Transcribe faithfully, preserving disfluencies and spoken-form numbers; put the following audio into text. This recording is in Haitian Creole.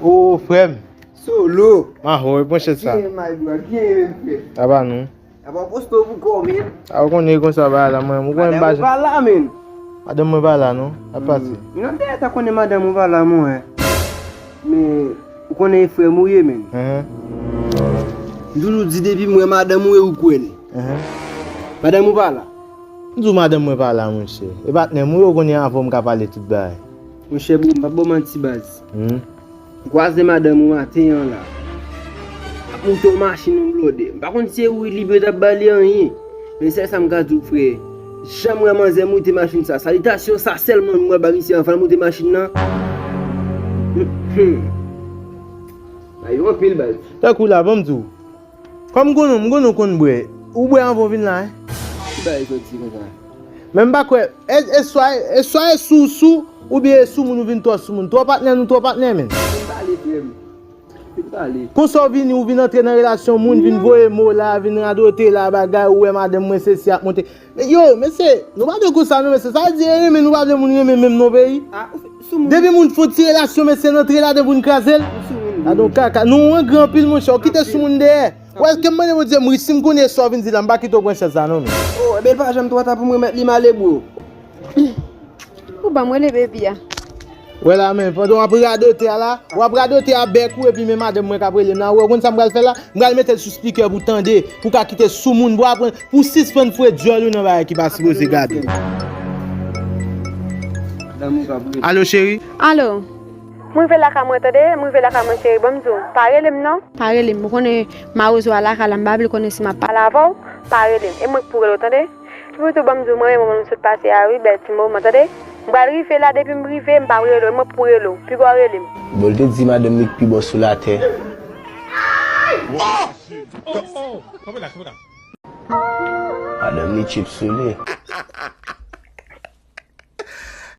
Ô, frè m. Solo. Mahoy, pran chèz sa. Bien, my bro. Bien, frè. Apa nou? Apa poste pou kò, men? A, ou konnen konsa bagay la, mwen. Ou konnen madanm ou pa la, men. Madanm mwen pa la, non. L ap pati. Yon dèyè ta konnen madanm ou pa la, mwen. Men, ou konnen e frè m ou ye, men. Enhen. M toujou di depi m wè madanm ou e ou kwè l. Enhen. Madanm ou pa la. M di w madanm mwen pa la, monchè. E patnè m ou ye, ou konnen avan m ka pale tout bagay. Monchè, bro, m p ap ba w manti, baz. Hmm. M kwaze madanm ou maten an la. Ap moute yon machin yon blòdè. M pa konn si se ou li yo t ap ba li anyen. Men sèl sa m ka di w, frè. Jan m wè manzè moute machin sa. Salitasyon sa sèlman m wè ba misye anvan l moute machin nan. Hmm. Ba yo anpil, baz. Tankou la, ban m di w. Kòm m konnen w, m konnen w konn bwè. Ou bwè anvan w vin la, en? Ki bagay soti konsa? Men m pa kwè. E, e swa, e swa e sou, sou, oubyen e sou moun ou vin twò sou moun. Twò patnè nou, twò patnè, men. Fin pale, frè m. Fin pale. Konsa w vini, ou vin antre nan relasyon moun, vin voye mo la, vin radote la, bagay, ou wè madanm mwen, sesi ap monte. Men yo, mesye, nou pa dwe konsa non, mesye. Sa vle di, e renmen nou pa vle moun renmen menm non, peyi. Ah, ou sou moun. Depi moun fè ti relasyon, mesye, n antre ladan pou n kraze l. Ou sou moun. Gadon kaka. Nou angrè anpil, monchè. Ou kite sou moun dèyè. Ou wè, ke m mande Bondye, m ri, si m konnen sa w vin di la, m pa kite w pran chèz sa non, men. Oh, ebyen, l pa janm twò ta pou m remèt li m ale, bro. Ou ban m rele baby a. Wè la, men, pandan w ap radote a la, w ap radote a bèk ou, epi men madanm mwen k ap rele m la, ou wè, ou konn sa m pral fè la? M pral mete l sou speaker pou tande, pou ka kite sou moun, pou aprann, pou sispann foure dyòl ou nan bagay ki pa sipoze gade. Alo, cheri? Alo. M rive lakay mwen, tande? M rive lakay mwen, cheri. Ban m di w, pa rele m, non. Pa rele m. Ou konnen mawozo a lakay la, m pa vle konnen si m ap pale avè w. Pa rele m. E mwen k pou rele w, tande? Epi tou, ban m di w, mwen menm, mwen sot pase a, wi, bèl ti moman, tande? M pral rive la, depi m rive, m p ap rele w, e mwen k pou rele w. Pi bò rele m. Bon, l te di madanm li k pi bò sou latè. Madanm li tchip sou li.